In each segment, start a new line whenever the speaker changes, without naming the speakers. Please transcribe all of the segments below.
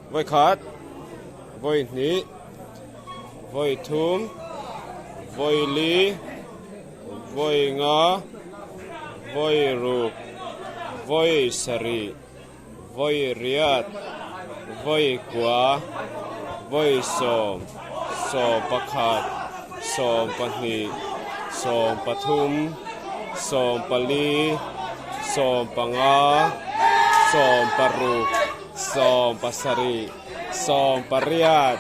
Vawi khat, vawi hnih, vawi thum, vawi li, vawi nga, vawi ruk, vawi sarih, vawi riat, vawi kua, vawi sawm, 11, 12, 13, 14, 15, 16, 17, 18.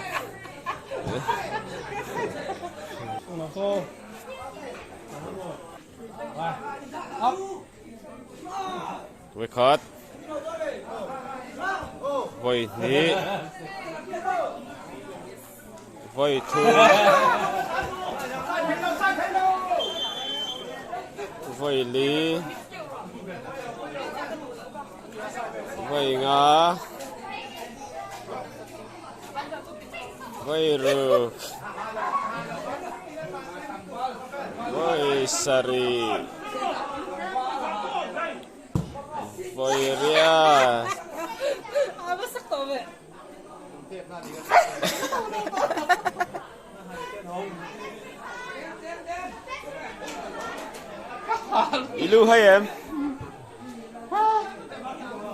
Vawikhat, vawihnih, vawithum, vawili, vawinga, vawiruk, vawisarih, vawiriat. I lu hai em?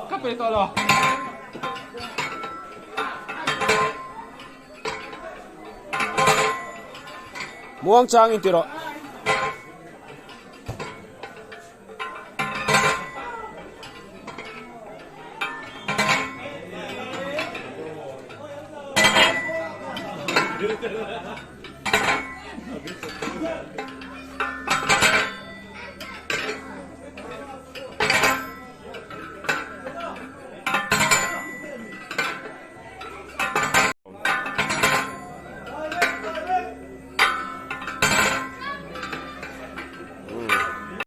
Ka pe tawh lo.
Muang chang in ti rawh.